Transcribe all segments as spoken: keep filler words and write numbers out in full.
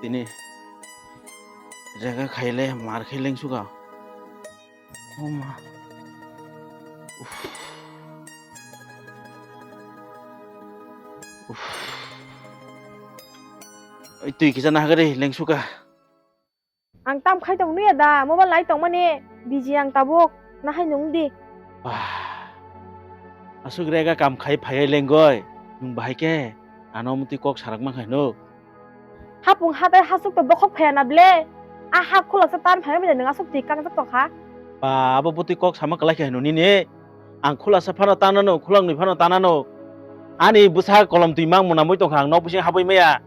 Tini rega khaile mar khai lengsuka. Oh ma. Uff. Uff. Oi twi kisa nahagari lengsuka. Ang tam khai tong nuya da, mobile nai tongmani busy ang tabuk, nahai nung di. Bah. Aswk rega kam khai phaiya lengoi, nung bahai khe ano mutwi kok sarak man khai no. Hapung hatai hasuk to bokhok phaiya na ble. A ha khulaksa tan phaiya bile nung aswk twi kangjak tong kha. Ba abo butwi kok sama kalai khe nuni ni. Ang khulasa phano tanano, khulangni phano tanano. Ani bwsa kolom twi mang mwnamwi tongkha ang nok bising habwi maya.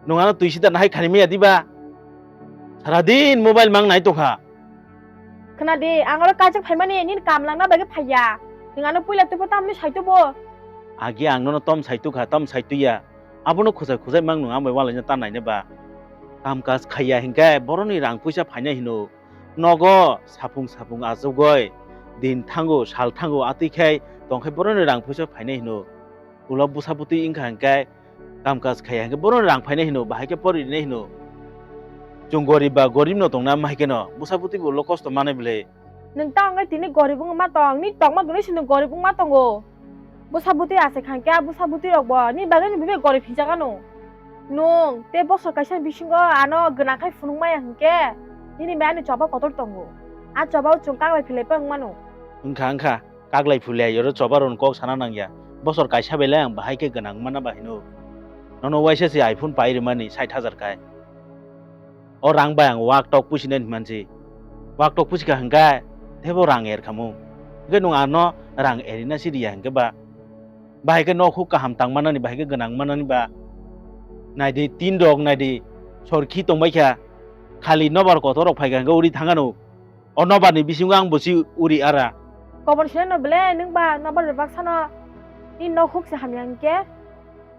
Nung ano twi sida nahai khani maya diba? Sara din mobile mang nai tongkha. Khna di, ang oro kaijak phaimani nini kam langna bagwi phaiya. Nung ano puila tubo tamni saitubo. Agi ang nono tom saitukha, tom saituya. Abono khujai khujai mang nung ambai walaina ta naina ba. Kam kaj khaiya hinkhe boroni rang puisa phaina hino. Nogo sapung sapung achugoi din thango, sal thango, atwi khai tongkhai boroni rang puisa phaina hino. Ulo bwsa bwtwi wngkha hinkhe kam kaj khaiya hinkhe boroni rang phaina hino, bahai khe pori rina hino. Chwng gorib ba gorib no tongna ma hai kheno bwsa bwtwi bo ulo kosto manai bwle. Nwng ta wngkhe tini gorib wngma tong, ni tongma gwnwi se nwng gorib wngma tongo. Bwsa bwtwi achai kha hinkhe a bwsa bwtwi rok bo ni bagwi ni bebak gorib hinjak ano. Nwng tei bosor kaisa bisingo ano gwnang khai phunuk maya hinkhe nini bai ani choba kotor tongo. A choba o chwng kaglai philai pa wngmano. Wngkha wngkha. Kaglai phulai oro choba rokni kok sana nangya. Bosor kaisa belai ang bahai khe gwnang mana bahai no. Nono waisa se iPhone pai rwmani sait hajar kai. O rang bai ang wak tok pusinai hinmansi. Wak tok pusi kha hwnkhe tebo rang er khamung. Hwnkhe nwng ano rang erina si riya hwnkhe ba. Bahai khe nok huk kaham tang manani bahai khe gwnang manani ba. Naidi tin rok naidi sorkhi tongbai kha. Khali nobar kotor rok phai kha hwnkhe uri thangano. O nobar ni bisingo ang bo si uri ara. Kobor sino no ble nwng ba nobar bebak sano. Ni nok huk se hamya hinkhe.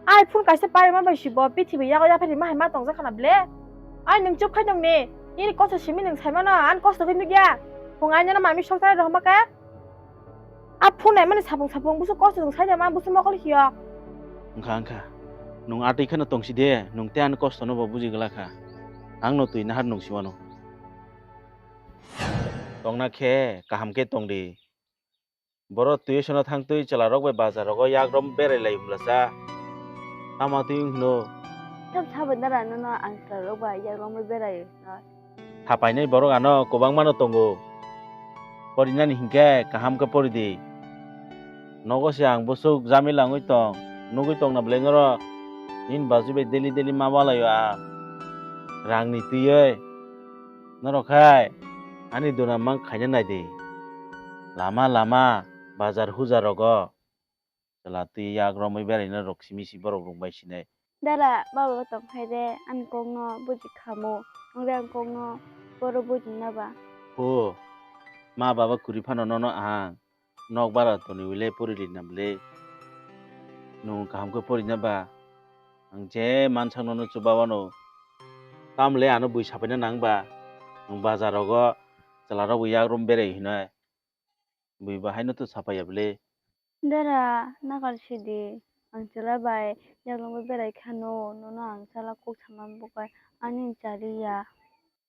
Ai phone kaisa pai ma bai si bo pithibi yago yaphari ma hai ma tongjak khana ble. Ai nwng chup khai tong ni. Nini kosto simi nwng sai mano, an kosto khe nukya. Phung ai nano mami sok tare rohma khe. A phone nai mani sapung sapung busu kosto nwng sai ma busu mokol hiyok. Wngkha wngkha. Nwng atwi kheno tongsi de, nwng te ani kosto no bo buji glak kha. Ang no twi nahar nwng si mano. Tongna khe kaham khe tong di. Borok tuition o thang twi chwla rok bai bazar rogo yak rom berai lai bwlacha. Tama twi wng hino. Sab sabai dara nono ang chwla rok bai yak rom bai berai no. Thapainai borok ano kwbangma no tongo. Porinani hinkhe kaham khe pori di. Nogo se ang bwswk jamila wngwi tong, nugwi tongna belai norok. Nini bachwi bai daily daily ma walaio ang. Rangni twiwi. Norok hai ani duna mang khaina nai di. Lama lama bazar hujar rogo chwla twi yak romwi beraina rok simi si borok rok bai sinai. Dara baba tong khai de ani kok no buji khamu, nwng de ani kok no boro buji na ba. Phu, ma baba kwrwi phano nono ang nok bara toni wile pori rina bwle. Nwng kaham khe pori na ba? Ang je mansak nono chuba wano. Tamle ano bui sapaina nang ba? Nwng bazar rogo chwla rok bo yak rom berai hinai. Bui bo haino to sapaiya bwle. Dara nakar sidi, ang chwla bai yaklangwi berai khano, nono ang chala kok sama bwkha ani chariya.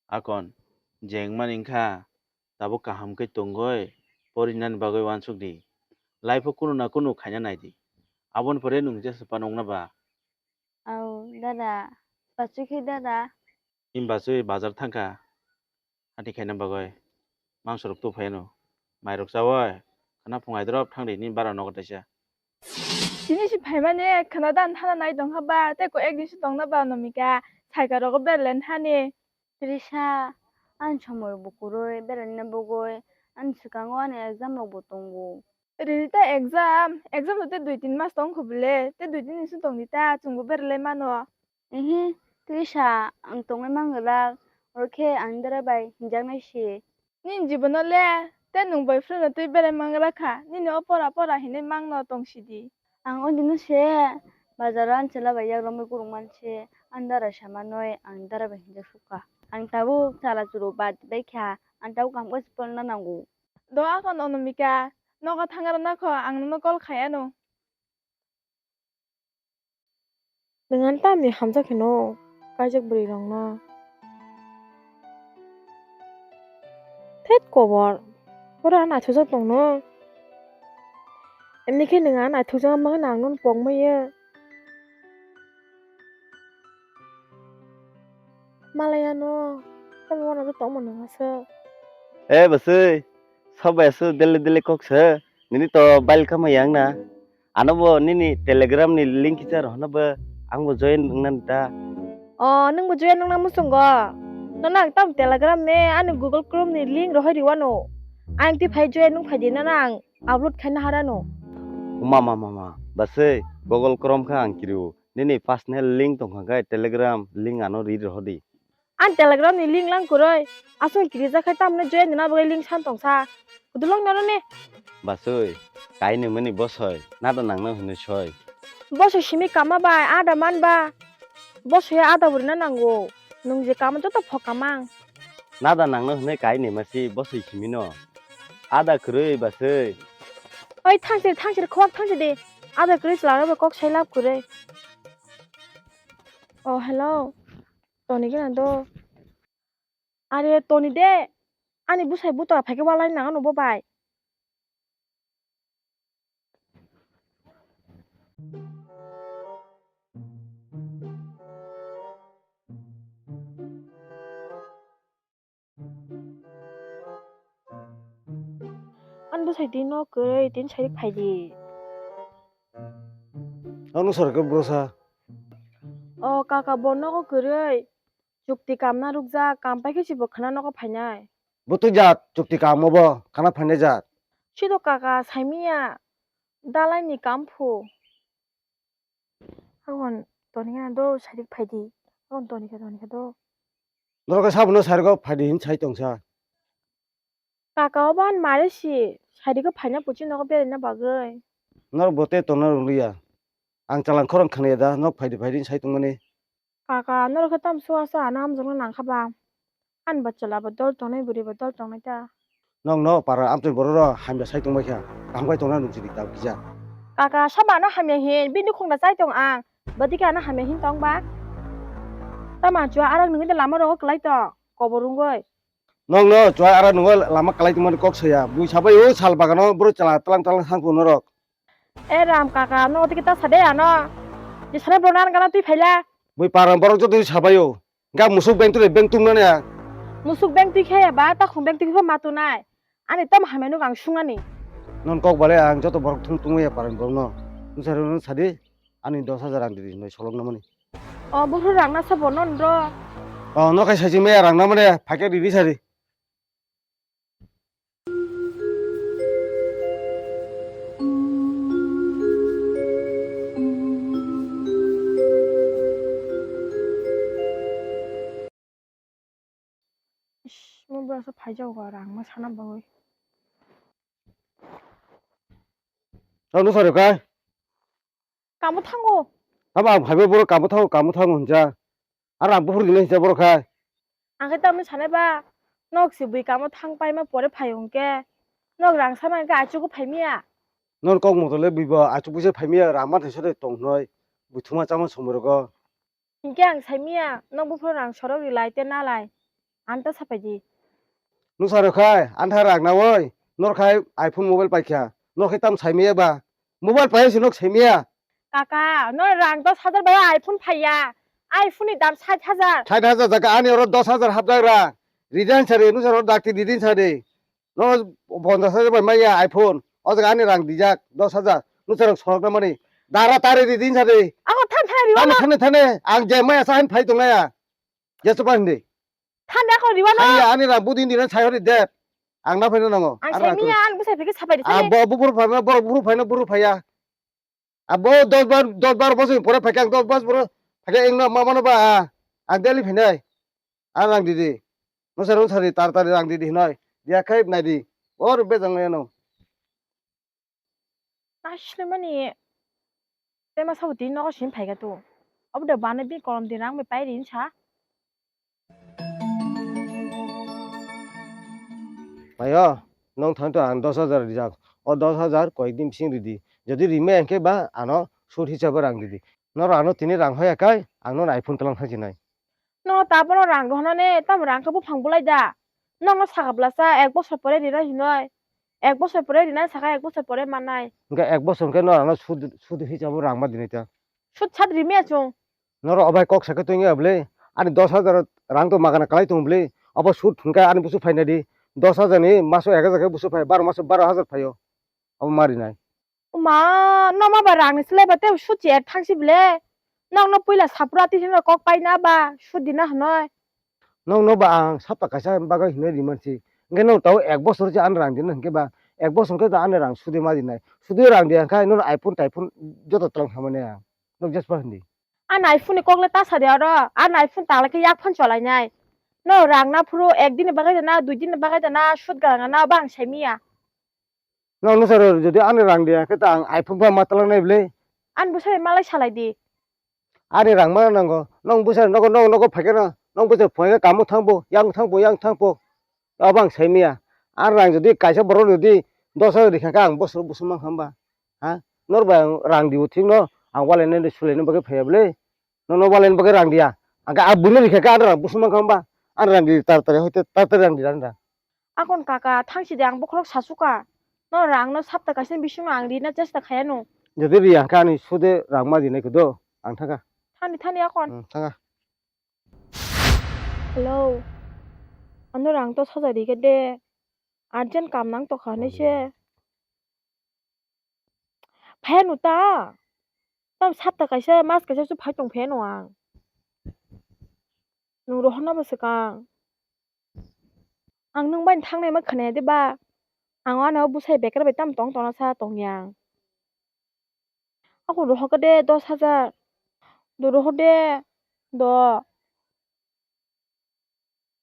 Akon, je wngmani wngkha, tabuk kaham khe tongwi porinani bagwi uansuk di. Life o kunu na kunu khaina nai di. Aboni pore nwng jesa phano wngna ba? Au, dada, bachwi khe dada. Nini bachwi bazar thangkha, hati khaina bagwi mangso rok tuphai ano. Mai rok chawi, khwna phung aidrop thangdi nini bara nogo taisa. Tini si phaimani khwna dan thana nai tongkha ba, tei ko ek din si tongna ba nomika, saika rogo berlen thani. Trisa, ani somoi bo kwrwi beraina bagwi ani swkango ani exam rok bo tongo. Rini ta exam, exam no tei dui tin mas tong kho bwle, tei dui tin ni song tong di ta, chwng bo berai lai mano. Ehe, Trisa, ang tongwi man glak, oro khe ang dara bai hinjaknai se. Nini jibono le, tei nwng boyfriend no twi berai man glak kha, nini o pora pora hinwi mang no tong sidi. Ang o dino se, bazar o ani chwla bai yak romwi kwrwngmani se, ani dara samanwi ang dara bai hinjak sukha. Ang tabuk chala churu bad bai kha, ang tabuk kaham khe se porna nango. Do akon Onomika, nogo thang rwna kho, ang nono call khai ano. Nwng ani tamni hamjak hino? kaijak bwrwi rokno. Thet kobor, oro ang naithokjak tongno. Emni khe nwng ang naithokjak wngma khe nwng ang nono pokmaya. Malaya no, tamo uanw tongma nang aswk. Eh, bwswi, sobai aswk dele dele kok se, nini to bail kama yang na. Ano bo nini Telegram ni link kisa rohno bo, ang bo join wngna ta. O, nwng bo join wngna muchungo. Nono ang tam Telegram ni ani Google Chrome ni link rohoi riwano. Ang ti phai join wng phai di nono ang upload khaina harano. Ma, ma, ma, ma. Bwswi, Google Chrome kha ang kiriwo. Nini personal link tongkha khe Telegram link ano ri rohodi. Ang Telegram ni link lang kwrwi. Aswk kirijak khai tamni join rwna bagwi link san tongsa. Kudulong naro ni. Bwswi, kainwi mani bosoi. Nada nangno hwnwi soi. Bosoi simi kama bai, ada man ba. Bosoi ada burina nango. Nwng je kama joto phok kamang. Nada nangno hwnwi kainwi masi bosoi simi no. Ada kwrwi bwswi. Oi, thangse, thangse, khowak thangse de. Ada kwrwi chwla rok bai kok sai lab kwrwi. Oh, hello. Toni gana do. Are, Toni de. Ani bwsai buta phai khe walai nang ano bo bai. Ani bwsai twi no kwrwi, tini sairik phai di. Ano sar khe bwsa. O kaka, bo nogo kwrwi. Chukti kamna rukjak, kam pai khe si bo khwna nogo phainai. Bo twi jat, chukti kamo bo khwna phainai jat. Sido kaka, saimiya. Dalai ni kam phu. Agon Toni gana do, sairik phai di. Agon Toni kha, Toni kha do. Norok khe sabono sairik phai di hin sai tongsa. Kaka o ban mare si, sairik phaina puchi nogo beraina bagwi. Norok bo tei tongna rwliya. Ang chalang khorang khwnaya da, nok phai di phai di hin sai tongmani. Kaka, norok khe tamo suasa ano hamjakna nang kha ba? Ani bachwla bo dol tongnai, bwrwi bo dol tongnai ta. Nokno para amtwi borok rok hamya sai tongbai kha, kaham khai tongna nukjidi ta kisa. Kaka, sobo ano hamya hin, bini khungda chai tong ang, bwdikhe ano hamya hin tong ba? Tamo chua arak nungwi de lama rogo kwlai tong, kobor wngwi. Nokno chua arak nungwi lama kwlai tongmani kok saya, bui sabai o sal bagano borok chwla tlang tlang thang phuru norok. E Ram kaka, no tiki ta sade ano. Jesare bonan gana twi phaila. Bui parang borok joto sabayo. Ga musuk beng twi beng tung nani a. Musuk beng twi khe ba ta khum beng twi khe ma tunai. Ani tam hameno gang sungani. Non kok bale ang joto borok thung tungwi ya parang borok no. Nusari no sadi ani dos hajar ang di noi solok namani. O buphru rang na sabo non ro. O no khai saji me rang namani phake di di sari. Ish, mo bwrasa phaijago rang ma sana bagwi. Ano sari kai? Kamo thango. Tamo ang phaiba borok kamo thango, kamo thango hinja. Aro ang buphuru dinai hinja borok khai. Ang khe tamni sanai ba, nok si bui kamo thang paima pore phai hwnkhe, nok rang sama hwnkhe achugo phaimiya. Nor kok moto le bui bo achuk buise phaimiya, rang ma thaisa de tong hnoi, bui thuma chama somoi rogo. Hinkhe ang saimiya, nok buphuru rang sorok rilai te nalai. Anta sapaidi. Nuksa rok khai, antha rang nawoi, nor khai iPhone mobile paikha, nor khai tam saimiya ba? Mobile paiyase nok saimiya. Kaka, nor rang dos hajar bai iPhone phaiya. iPhone ni dam sait hajar. Sait hajar jaga ani oro dos hajar hapjak rang. Ridin sari, nuksa rok dakti ridin sari. No ponchash hajar bai maya iPhone. O jaga ani rang dijak dos hajar. Nuksa rok sorok na mani. Dara tari ridin sari. Ako than than riwa. Thane thane thane. Ang je maya sahin phai tongnaya. Jesu pa hindi. Thanda ko riwano. Saya ani rang budin dinan sai hori dep. Ang na phaina nango. Ang sai miya ang busai phikhe sapai di. Ah, bo bubur phaina, bo bubur phaina, bubur phaya. Ah, bo dos bar, dos bar bosor pore phakhe ang dos bar pore phakhe engno ma mano ba, ah. Ang daily phainai. Ang rang didi. No sar no sari tar tar rang didi hinoi. Dia khai nai di. Or bejang no. Aswlwimani tema sabo tini nogo simi phaikha to. Obo de bana bini kolom din rang bai pai ri hinsa. Payo, nong thang to ang dos hajar rijak. O dos hajar koyek din bising ridi. Jodi rimai hwnkhe ba ano sud hisabe rang ridi. Noro ano tini rang hoya kai, ang nono iPhone twlang thang sinai. No ta bono rang rohonani, tamo rang khe buphang bulai da. Nokno saka bwlasa ek bosor pore rina hinoi. Ek bosor pore rina saka ek bosor pore mannai. Hwnkhe ek bosor hwnkhe no rangno sud, sud hisabo rang ma dinai ta. Sud sad rimiya chwng. Noro obai kok sakhe tongya bwle. Ani dos hajar rang to magana kalai tong bwle. Obo sud hwnkhe ani busu phainai di. Dos hajar ni maso ek hajar khe busu phai, baro maso baro hajar phaio. Obo ma rinai. Uma, no ma ba rang ni slai ba te sud chi er thang si bwle. Nokno puila sapra tisi no kok paina ba, sud dina hinoi. Nokno ba ang sapta kaisa bagwi hinwi riman si. Hwnkhe no tao ek bosor se ani rang dina hwnkhe ba, ek bosor khe ani rang sudi ma dinai. Sudi rang di hwnkhe no iPhone taiphone joto twlang hamani ang. Nok jespa hindi. Ani iPhone ni kok le ta sa de oro. Ani iPhone ta le khe yak phone cholai nai. No rang na phuru ek din ni bagwi da na, dui din ni bagwi da na, sud garang na, bang sai miya. Nokno sir, jodi ani rang diya khe ta ang iPhone pha ma twlang nai bwle. Ani bwsai malai salai di. Ani rang ma nango. Nong bwsai nogo, nogo, nogo phaikhe no. Nong bwsai phaikhe kamo thangbo, yang thangbo, yang thangbo. Abo ang sai miya. Ani rang jodi kaisa borok jodi dos hajar rikha khe ang bosor bosor mankha hwnba? Ha? Nor bai ang rang dibo thik no. Ang walai nai sulai nai bagwi phaiya bwle. Nono walai nai bagwi rang diya. Ang khe a buino rikha khe ani rang bosor mankha hwnba? Ani rang di taratari hoite taratari rang di rang da. Akon kaka, thang sidi ang bokhorok sasuka. No rang no sapta kaisa bisingo ang rina chesta khayano. Jodi ri ang khe ani sude rang ma dinai kudo, ang thangkha. Thani, thani akon. Hmm, thangkha. Hello. Ano rang to sajai rikhe de. Urgent kam nang tokha hinwi se. Phaiya no ta. Tam sapta kaisa, mas kaisa su phai tong phaiya no ang. Nung rohorna bo swkang. Ang nung bai thangnai ma khwnaya de ba. Ang ano bwsai bekar bai tam tong tongna sa tongya ang. Ako rohor khe de dos hajar. Do rohor de. Do.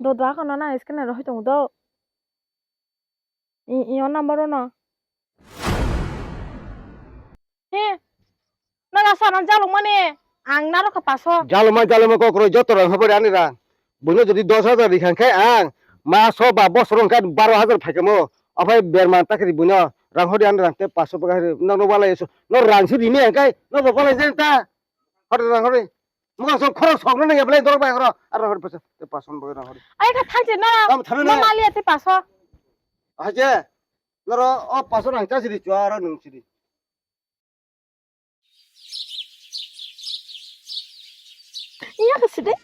Do do ako no nang scan rohor tong do. I, i o number o no. He. Nang asa nang jaluk mani. Ang naro kha paso. Jaluk ma jaluk ma kok roi joto rang habari ani rang. Buino jodi dos hajar rikha khe ang maso ba bosoro hwnkhe baro hajar phaikamo. Ophai berman takri buino rang hori ani rang te paso bwkha hori. Nokno walai eso. No rang si rini hwnkhe no bo walai jeng ta. Hori rang hori. Mukha sok khorok sok no nang ya belai dorok bai horo. Aro hori paso. Te paso bwkha rang hori. Ai kha thang je no. Tam thang no ne. Mali ate paso. Aje. Noro o paso rang cha siri chua aro nung siri. Iya ka sidi.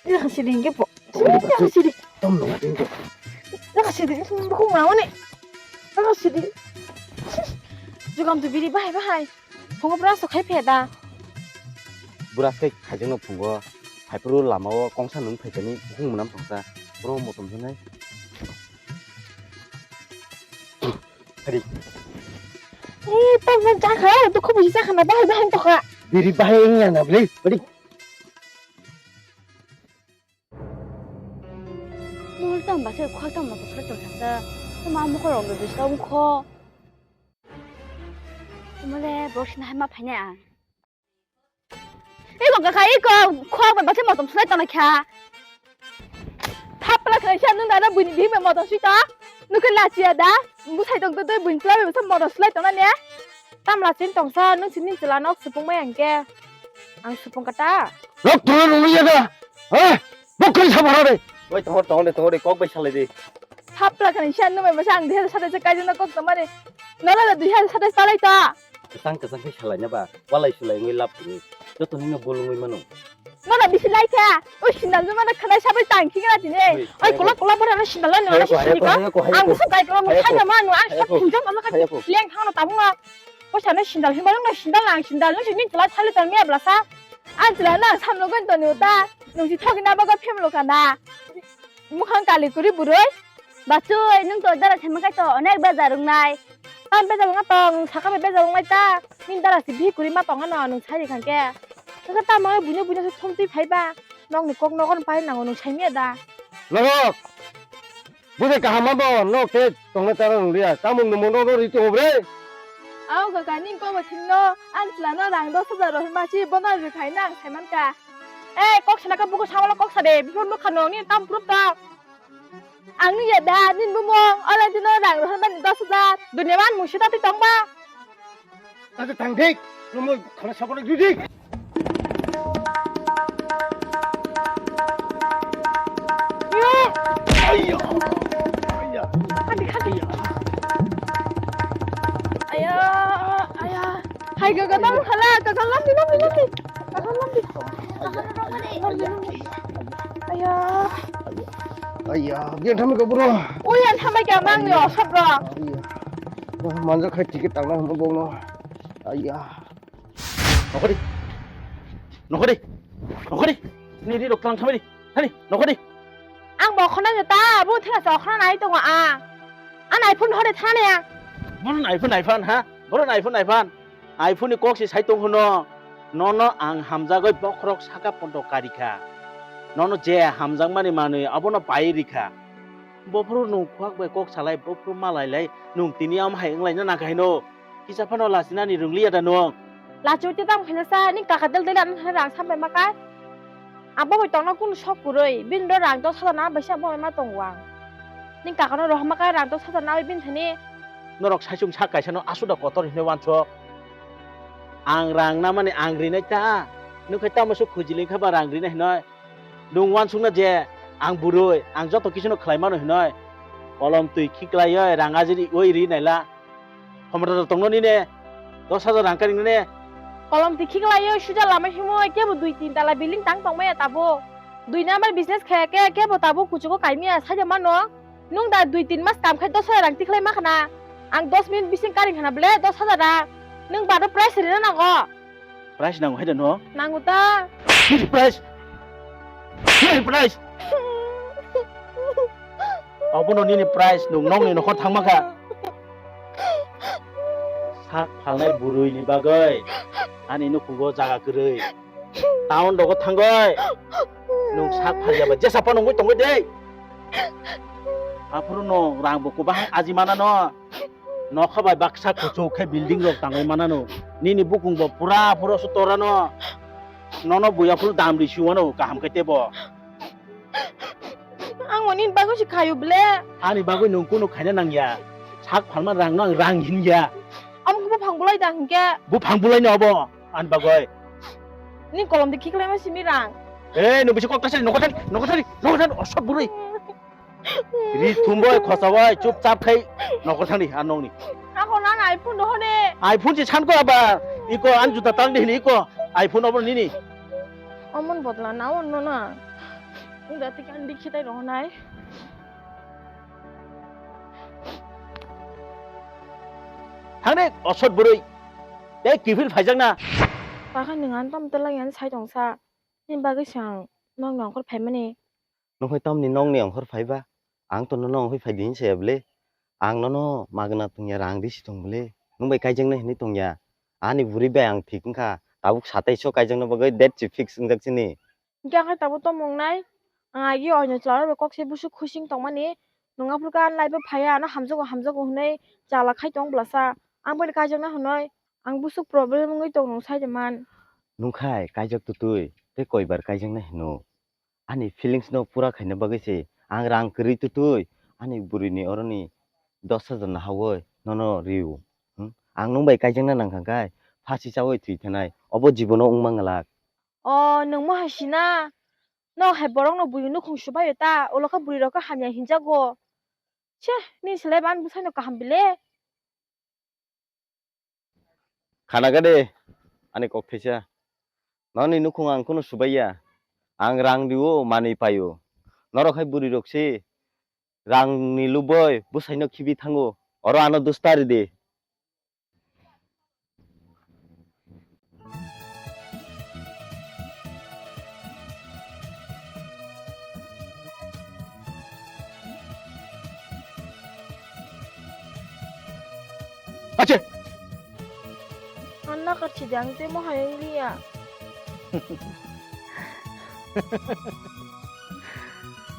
Iya ka sidi hingke po. Iya ka sidi. Tom no tingko. Iya ka sidi. Bukhung ma wani. Iya ka sidi. Jugam tu biri bahai bahai. Phungo bra so khai phe da. Bra sai khai jeno phungo. Hai puru lama o kongsa nung phai jani bukhung manam tongsa. Bro motom jani. Hadi. Eh, tamo jakha, dukhu buji jakha na, bahai bahai tokha. Biri bahai wngya na bwle, hadi. Mol tam ba se khol tam ba khol to thangsa. Tamo amo khorong do dista ungkho. Mole borsina hai ma phainai ang. Iko kaka, iko khok bai bakhe motom sulai tongna kha. Thapla kha sa nung dana buini bihik bai motom sui ta. Nukhe lachiya da. Busai tong twi buini chwla bai motom sulai tongna ne. Tam lachin tongsa nung sini chwla nok supung mai angke. Ang supung kata. Nok tongna nung ya da. He? Bokri sa bhara de. Oi, tongo, tongo de, tongo de, kok bai salai de. Thapla kha sa nung bai masa ang dihal sa de kaijana kok tongma de. Nala da dihal sa de salai ta. Kwchang kwchang khe salaina ba, walai sulai wngwi lab tini. Joto nino bolongwi mano. Nono bisi lai kha, o sindal no mano khwnai sabai tang khigna tini. Oi, oi, kolok kolok bora no sindal no hayako, sini hayako, ka. Hayako, ang hayako. Busa bai kolok no hayako. Thaina mano, ang sak hayako. Thungjang mano kha. Hayako. Leng thangno tabungo. Poisa no sindal himba no sindal ang sindal no sini tla thali tang ya blasa. Ang tla na samlo gon toni uta. Nung si thogi na baga phemlo kana. Mukhang kali kuri buroi. Bachoi, nung to dara thema kai to onek bejar wngnai. Tam bejar wngna tong, saka bai bejar wngnai ta. Nini dara si bihik kwrwi ma tong ano, nung sai rikha khe. Saka tamo buino buino se thum twi phai ba. Nokni kok nogo pai nango, nung sai miya da. Norok. Bwsai kaham ma bo, nok te tongna chara nung liya. Kamung nung mono no ri tongo bre. Au kaka, nini kok bo thik no. Ang chwla no rang dos hajar rohorma si bono ri phai nang sai man ka. Eh, kok sana ka buku sawalo kok sa de. Bifur nukha no, nini tam proof tong. Ang nung ya da, nini bumung, online dino rang rohor mani dos hajar. Dunia man mung sita twi tong ba? Tadi tang dik, nung mo khana sabon dik dik. Ai, gaga tang hala, gaga lambi, lambi, lambi. Gaga lambi. Lambi, lambi. Aya. Aya, dia thamai ka bro. Oi, an thamai ka mang yo, sab ro. Aya. Wah, manja khai ticket tangna hamo bongno. Aya. Nokori. Nokori. Nokori. Ni ri rok tang thamai di. Thani, nokori. Ang bo khona jata, bo thena sa khona nai tongo a. An iPhone hore thana ya. Bono iPhone, iPhone, ha? Bono iPhone, iPhone. iPhone ni kok si sai tong hwno. Nono ang hamjagoi bokhorok saka pondo karikha. Nono je hamjakmani manwi abono pai rikha. Bophuru nwng khuak bai kok salai, bophuru malai lai, nwng tini am hai wnglaina nangkha hino. Kisa phano lachinani rwngliya da nwng? Lachiwi te tamo khaina sa, ni kaka del del ano thani rang sampai makai. Abo bai tongna kunu sok kwrwi, bini do rang dos hajar na baisa bo ma tongo ang. Ni kaka no rohor makai rang dos hajar na bai bini thani. Norok saichung sak kaisa no asuda kotor hinwi wansok. Ang rang namani ang rinai ta, nwng khai tamo se khujili kha ba rang rinai hinoi. Nwng wansukna je ang bwrwi, ang joto kisu no khlai mano hinoi. Kolom twi khiklaioi rang ajiri oi ri naila. Khomorta tongno nini dos hajar rang karing nini. Kolom twi khiklaioi suja lama himoi kebo dui tin tala building tang tongmaya tabo. Dui number business khaya khe kebo tabo kuchugo kaimia saja mano. Nwng da dui tin mas kam khai dos hajar rang tikhlai ma khana. Ang dos minute bising karing khana ble dos hajar rang. Nwng bado price rina nango. Price nango hai da no? Nango ta. Nini price? Nini price? Abono nini price nwng nokni nokhor thangma kha. Sak phalnai bwrwi ni bagwi ani nukhungo jaga kwrwi. Town rogo thangoi. Nwng sak phalya ba jesa phano wngwi tongwi de. Aphuru no rang bo kwbahang aji mana no. Nokha bai baksa kuchuk khe building rok tangwi manano. Nini bukung bo pura pura se torano. Nono buya phuru dam ri siwano kaham khe tebo. Ang oni bagwi se khayu ble. Ani bagwi nwng kunu khaina nangya. Sak phalma rang no ang rang hinya. Amo khe buphang bulai da hinkhe. Buphang bulai no obo ani bagwi. Ni kolom de khiklai ma simi rang. Ei, nwng bisi kok ta sari, nokha thani, nokha thani, nokha thani, osob bwrwi. Ri thumboi, khosawai, chupchap khai nokor thangdi, ar nokni. Ako nang iPhone dohone. iPhone se sanko aba, iko an juta tangdi hini iko, iPhone obo nini. Omon bodla na onno na. Unda tik an dikhitai rohonai. Thangdi, osot bwrwi. Tei kifil phaijakna. Pakha nwng an tam telai an sai tongsa. Ni bagwi sang, nokni ongkhor phaimani. Nwng hai tamni nokni ongkhor phaiba? Ang to nono ongkhor phai di hinwi saya bwle. Ang nono magna tongya rang di si tong bwle. Nwng bai kaijaknai hinwi tongya. Ani bwrwi bai ang thik wngkha. Tabuk satai so kaijakna bagwi date si fix wngjak sini. Hingke ang hai tabuk tongmung nai. Ang agi oino chwla rok bai kok se busuk khusing tongmani. Nwng aphuru khe ani life o phaiya ano hamjago hamjago hinwi chwla khai tong bwlasa. Ang bai kaijakna hinwi ang busuk problem wngwi tong nwng sai de man. Nwng khai kaijak tutui tei koibar kaijakna hino. Ani feelings no pura khaina bagwi se ang rang kwrwi tutui ani bwrwini oroni dos hajar no hawi nono riu. Hmm? Ang nwng bai kaijakna nangkha khai phasi chawi thwi thanai obo jibono wngma nglak. O nwng mo hai sina? No hai borok no bui nukhung subai ta ulo khe bwrwi rok khe hamya hinjago. Che ni selai ban bwsai no kaham bile. Khana gade, ani kok thaisa. Noni nukhung ang kheno subaiya. Ang rang rio, manwi paio. Norok hai bwrwi rok se rang ni luboi bwsai no khibi thango. Oro ano dus ta ridi. Ache! Anna kachi dang te mo hayang liya.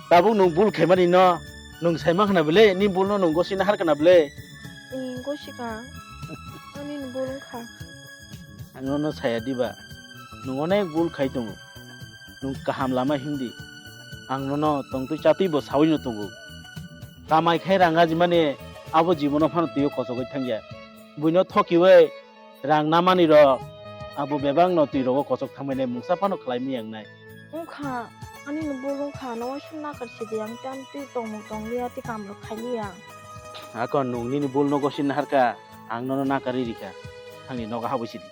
Tabuk nwng bul khaimani no, nwng saima khna bwle, ni bul no nwng gosi nahar khna bwle. Ee, gosi kha. Ani ni bul wngkha. Ang nono saya diba, nwng onek bul khai tongo. Nwng kaham lama himdi. Ang nono tongtwi chatwi bo sawi no tongo. Kamai khai rang ajimani abo jibono phano twiwi kochogwi thangya. Buino thokiwi rang namani rok abo bebak no twi rogo kochok thangmani mungsa phano khlai miyang nai. Wngkha, ani ni bul wngkha, no waisa nakar sidi ang tei tongmung tongliya tei kam rok khailiya. Ako nwng nini bul no gosi naharka, ang nono nakar rikha. thangni nogo habwi sidi.